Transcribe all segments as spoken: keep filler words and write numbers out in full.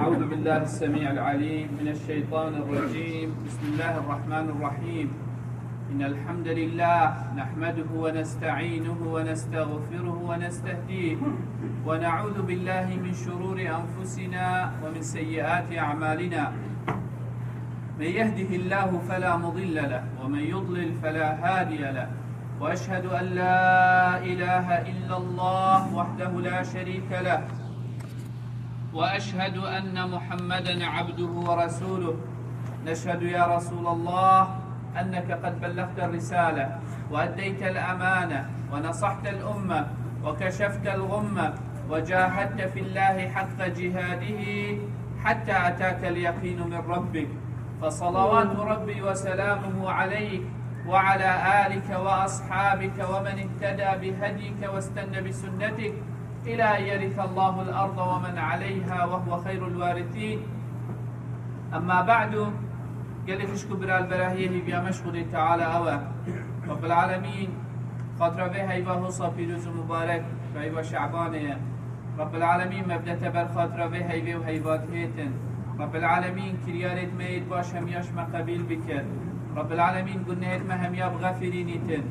أعوذ بالله السميع العليم من الشيطان الرجيم. بسم الله الرحمن الرحيم. إن الحمد لله نحمده ونستعينه ونستغفره ونستهديه، ونعوذ بالله من شرور أنفسنا ومن سيئات أعمالنا. من يهده الله فلا مضل له، ومن يضلل فلا هادي له، وأشهد أن لا إله إلا الله وحده لا شريك له، وأشهد أن محمدا عبده ورسوله. نشهد يا رسول الله أنك قد بلغت الرسالة وأديت الأمانة ونصحت الأمة وكشفت الغمة وجاهدت في الله حق جهاده حتى أتاك اليقين من ربك، فصلوات ربي وسلامه عليك وعلى آلك وأصحابك ومن اهتدى بهديك واستن بسنتك إلى أن يرث الله الأرض ومن عليها وهو خير الوارثين. أما بعد، gelê xişk û bira, li berahiyê hêviya me ji Xwedê Teala ew e. Rabbil Alemîn, xatira vê heyva hosa pîroz û mubarek, heyva Şebanê ye. Rabbil Alemîn, me bidete ber xatira vê heyvê û heyva dihêtin. Rabbil Alemîn, kiryarêt me yêt baş hemiya ji me qebîl bike. Rabbil Alemîn, gunehêt me hemiya bixefirînîtin.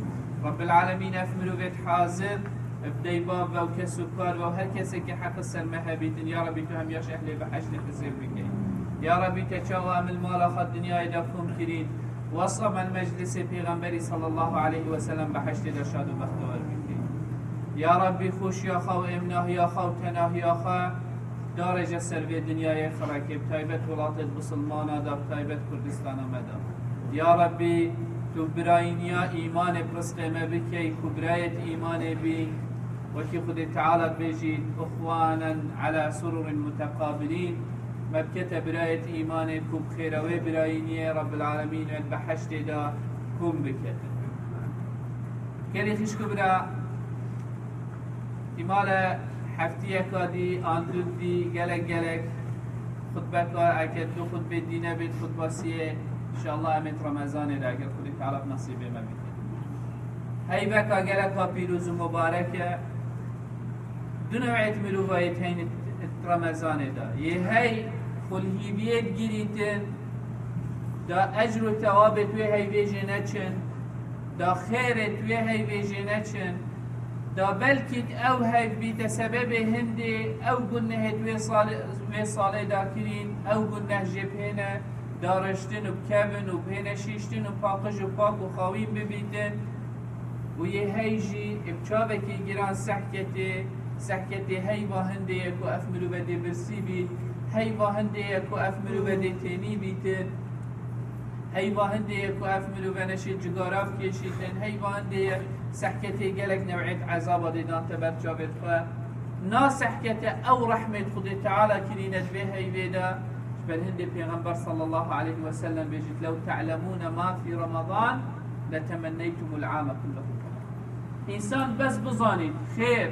Rabbil Alemîn, ev mirovêt hazir, ev deybav ve û kes û kar ve û her kesekî heqi ser me hebîtin. Ya Rabbî, tu hemiya ji ehlê behiştê xizir bike. Ya Rabbî, te çawa em li mala xwe dinyayê de kom kirîn, wesa me li meclisê Pêxemberî sallallahu aleyhi ve sellem behiştê de şad û bextewar bike. Ya Rabbî, xweşiya xwe û êmnahiya xwe û tenahiya xwe darêje ser vê dinyayê xireke, bi taybet welatêt bisilmana de, bi taybet Kurdistana me de. Ya Rabbî, tu birayîniya îmanê bi rizqê me bikey, ku birayêt îmanê bî, wekî Xwedê Teala dibêjî, "Ixwanen ala sururin muteqabilin." Me bikete birayêt îmanê ku bi xêra wê birayîniyê Rabbil Alemîn wê di behiştê de kom biketin. Gelî xişk û bira, îmale heftiyeka dî an du dî gelek gelek xutbeka, eke du xutbê dî nebêt, xutba siyê, inşallah em ê di Remezanê de, eger Xwedê Teala bi nesîbê me bike. Heyveka geleka pîroz û mubarek e. Du new'êt mirovayê teyne Remezanê de. Yê hey xulhîbiyê digirîtin, da ecr û tewabê tu wê heyvê jê neçin, da xêrê tu wê heyvê jê neçin, da belkî ew heyv bîte sebebê hindê ew gunehê tu wê salê, wê salê da kirîn, ew guneh jê bihêne dariştin û bikevin û bihêne şîştin û paqij û pak û xawîn bibîtin. Û yê hey jî bi çavekî giran sehketê, sehketê heyva hindê ye ku ev mirove dê birsî bî, heyva hindê ye ku ev mirove dê tênî bîtin, heyva hindê ye ku ev mirove neşê cigara bikêşîtin, heyva hindê ye sehketê gelek new'êt ezaba dê dan te ber çavêt xwe. Na sehkete ew rehmêt Xwedê Teala kirîne di vê heyvê de, ji ber hindê Pêxember sallallahu aleyhi ve sellem bêjit, "Lew te'lemûne ma fî Remezan, letemenneytumul ame kullehu." Însan bes bizanît xêr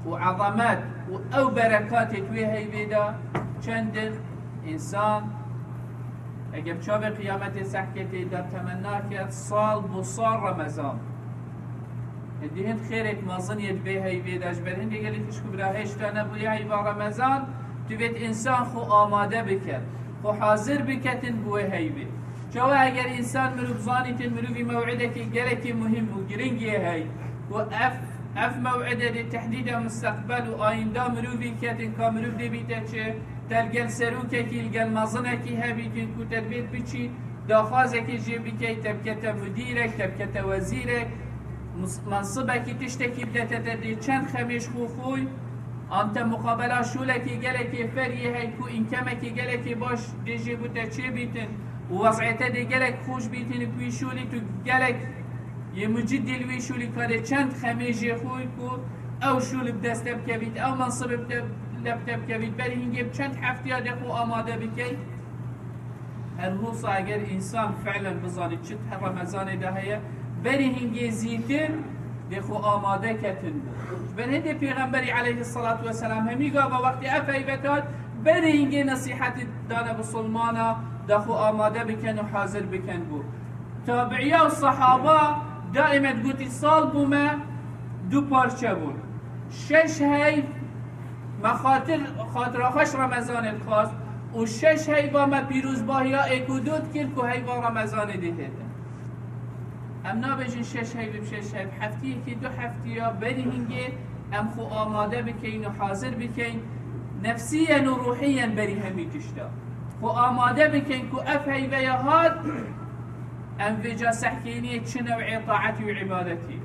û ezamet û ew berekatê di wê heyvê de çend in, însan eger çavê qiyametê sehketê de temenna ket, sal bo sal Remezan. Hindî hind xêrêt mezin yê di vê heyvê de, ji ber hindê gelî xişk û bira hêşta nebûye heyva Remezan, divêt însan xwe amade biket, xwe hazir biketin bi wê heyvê. Çawa eger însan mirov zanîtin, mirovî mew'idekî gelekî muhîm û giring yê hey, ku ev, ev mew'ide dê tehdîda misteqbel û ayînda mirovî ketin, ka mirov dê bîte çi, te li gel serokekî, li gel mezinekî hebîtin, ku te divêt biçî, daxwazekê jê bikey, te bikete mudîrek, te bikete wezîrek, mus-, mensibekî, tiştekî bidete te, dê çend xemê ji xwe xûy, an te muqabela şûlekê gelekê feriyê hey ku înkemekê gelekê baş dê jê bo te çêbîtin û wez'ê te dê gelek xweş bîtin û ku wî şûlî tu gelek yê mucidî li wî şûlî ka dê çend xemê jê xûy ku ew şûl bi dest te bikevît, ew mensib bi te, le bi te bikevît, berî hingê bi çend heftiya dê xwe amade bikey. Her wisa eger însan fi'len bizanî çi di Remezanê de heye, berî hingê zîtir dê xwe amade ketin bo. Ji ber hindê Pêxemberî aleyhisselatu vesselam hemî gava wextê ev heyvet hat, berî hingê nesîhetî dane bisilmana, da xwe amade bikin û hazir bikin bo. Tabi'iya û sehaba daîme digotî, sal bo me du parçe bûn. Şeş heyv Me xatir, xatira xweş Remezanê dixwast û şeş heyva me pîrozbahiya êk û du dikir ku heyva Remezanê dê hêtin. Em nabêjin şeş heyv bi şeş heyv, heftiyekê du heftiya berî hingê em xwe amade bikeyn û hazir bikeyn, nefsiyen û ruhiyen berî hemî tişta. Xwe amade bikeyn ku ev heyveya hat, em vêca sehkêniyê çi new'ê taetî û îbadetî.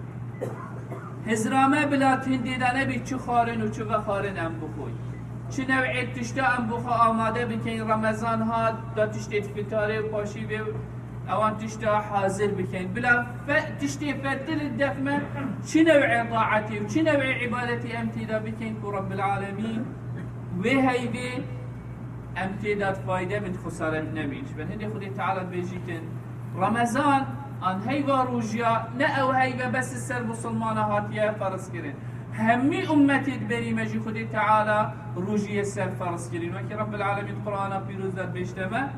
Hizra me bila hindê de nebî çi xwarin û çi vexwarin em bixwin. Çi new'ê tişta em bixwe amade bikeyn, Remezan hat, da tiştê fitarê û paşî vê û ewan tişta hazir bikeyn. Bila fe-, tiştê fertir def me çi new'ê taetî û çi new'ê îbadetî em têda bikeyn ku Rabbil Alemîn wê heyvê em têda fayde bin, xesaret nebîn. Ji ber hindê Xwedê Teala dibêjîtin, Remezan an heyva rojiya ne ew heyve bes li ser musulmana hatiye ferz kirin. Hemî ummetê di berî me jî Xwedê Teala rojiyê ser ferz kirin. Wekî Rabbil Alemîn Qur'ana pîroz de dibêjte me,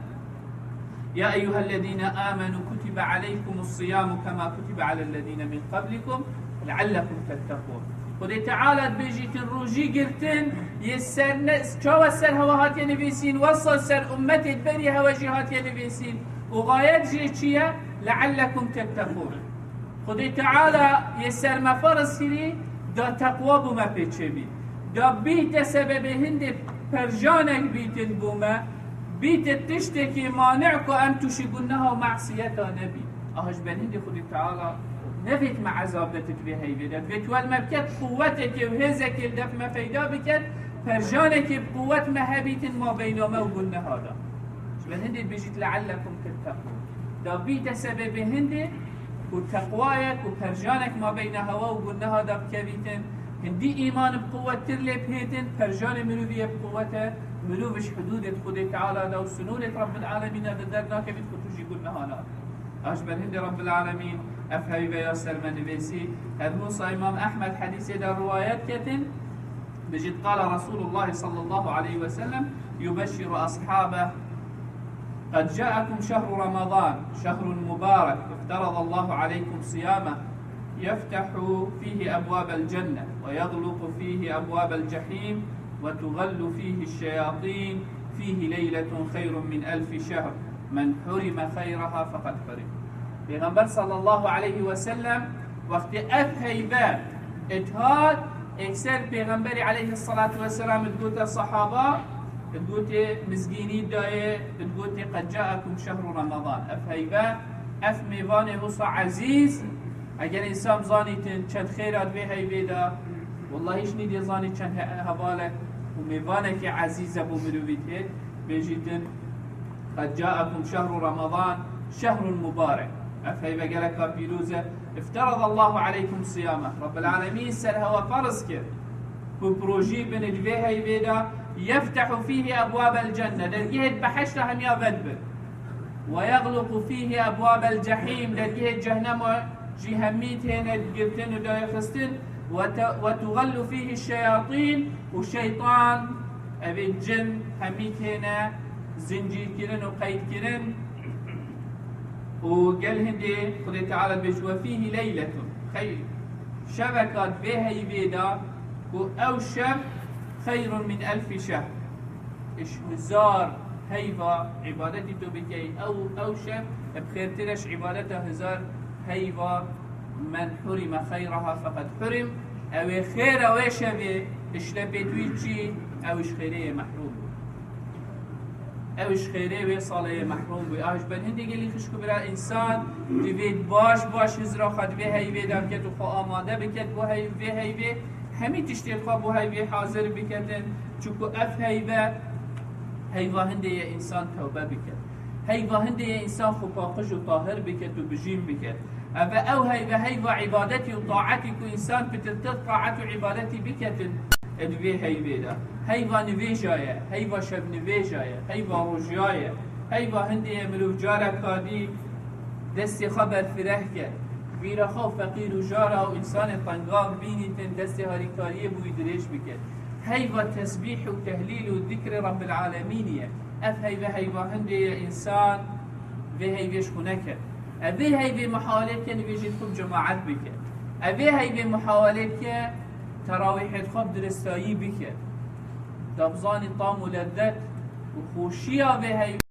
يا أيها الذين آمنوا كتب عليكم الصيام كما كتب على الذين من قبلكم لعلكم تتقون. Xwedê Teala dibêjîtin rojî girtin yê ser ne, çawa ser hewa hatiye nivîsîn, wesa ser ummetê berî hewa jî hatiye nivîsîn. Û gayet jî çi ye? لعلكم تتقون. Xwedê Teala yê ser me ferz kirî, da teqwa bo me pê çêbî. Da bîte sebebê hindê perjanek bîtin bo me, bîte tiştekî mani ku em tûşî guneha û masiyeta nebî. Aha ji ber hindê Xwedê Teala nevêt me ezab de, tu vê heyvê de. Divêt wel me biket quwetekê û hêzekê li def me peyda biket, perjanekê bi quwet me hebîtin mabeyna me û guneha de. Ji ber hindê dibêjît, لعلكم تتقون. Da bîte sebebê hindê ku teqwa ye, ku perjanek mabeyna hewa û guneha de bikevîtin, hindî îman bi quwettir lê bihêtin, perjanê mirovî yê bi quwet e, mirov ji hudûdê Xwedê Teala de û sinûrê Rabbil Alemîn de dernakevît ku tu jî guneha nake. A ji ber hindê Rabbil Alemîn ev heyve ya ser me nivîsî. Her wisa Îmam Ehmed hedîsê de riwayet ketin, Bijît, قال رسول الله صلى الله عليه وسلم يبشر أصحابه: قد جاءكم شهر رمضان، شهر مبارك، افترض الله عليكم صيامه، يفتح فيه أبواب الجنة، ويغلق فيه أبواب الجحيم، وتغل فيه الشياطين، فيه ليلة خير من ألف شهر، من حرم خيرها فقد حرم. Pêxember sallallahu aleyhi ve sellem wextê ev heyve dihat, ekser Pêxemberî aleyhissalatu vesselam digote sahaba, digote mizgînî dayê, digote قد جاءكم شهر رمضان. Ev heyve, ev mêvanê wisa ezîz, eger însan bizanîtin çend xêra di vê heyvê de, wellahî hiç nîdê zanî çend he-, hevalek û mêvanekî ezîz e bo mirovî tê, bêjîtin, قد جاءكم شهر رمضان، شهر مبارك. Ev heyve geleka pîroz e. افترض الله عليكم صيامه. Rabbil Alemîn ser hewa ferz kir ku bi rojî bin di vê heyvê de. يفتح فيه أبواب الجنة. Dergehê behişta hemiya vedibin. ويغلق فيه أبواب الجحيم. Dergehê cehnema jî hemî têne girtin û dayixistin. وت-، وتغل فيه الشياطين. Û şeytan, evê cin, hemî têne zincîrkirin û qeydkirin. Û gel hindê Xwedê Teala dibêje, وفيه ليلة خير. Şeveka di vê heyvê de ku ew şev خير من ألف شهر. Ji hezar heyva îbadetî tu bikey, ew, ew şev bi xêrtir e ji îbadeta hezar heyva. من حرم خيرها فقد حرم. Ew ê xêra wê şevê, ji şlepêt wî çî, ew ji xêrê yê mehrûm bû. Ew ji xêrê wê salê yê mehrûm bû. A ji ber hindê gelî xişk û bira însan divêt baş baş hizra xwe di vê heyvê de biket û xwe amade biket bo hey-, vê heyvê. Hemî tiştê xwe bo heyvê hazir biketin. Çunku ev heyve, heyva hindê ye însan tewbe biket. Heyva hindê ye însan xwe paqij û tahir biket û bijîn biket. Ev e ew heyve, heyva îbadetî û taetî ku însan pitirtir taet û îbadetî biketin di vê heyvê de. Heyva nivêja ye, heyva şevnivêja ye, heyva rojiya ye. Heyva hindê ye mirov careka dî destê xwe berfireh ke. Vîra xwe feqîr û jara û însanê tengav bînîtin destê harîkariyê bo wî dirêj bike. Heyva tesbîh û tehlîl û dikrê Rabbil Alemînî ye. Ev heyve heyva hindê ye însan vê heyvê ji xwe neke. Ev vê heyvê muhawelê bike nivêjê xwe bi cemaet bike. Ev vê heyvê muhawelê bike terawîhê xwe bi diristayî bike. Te bizanî tam û lezzet û xweşiya vê heyv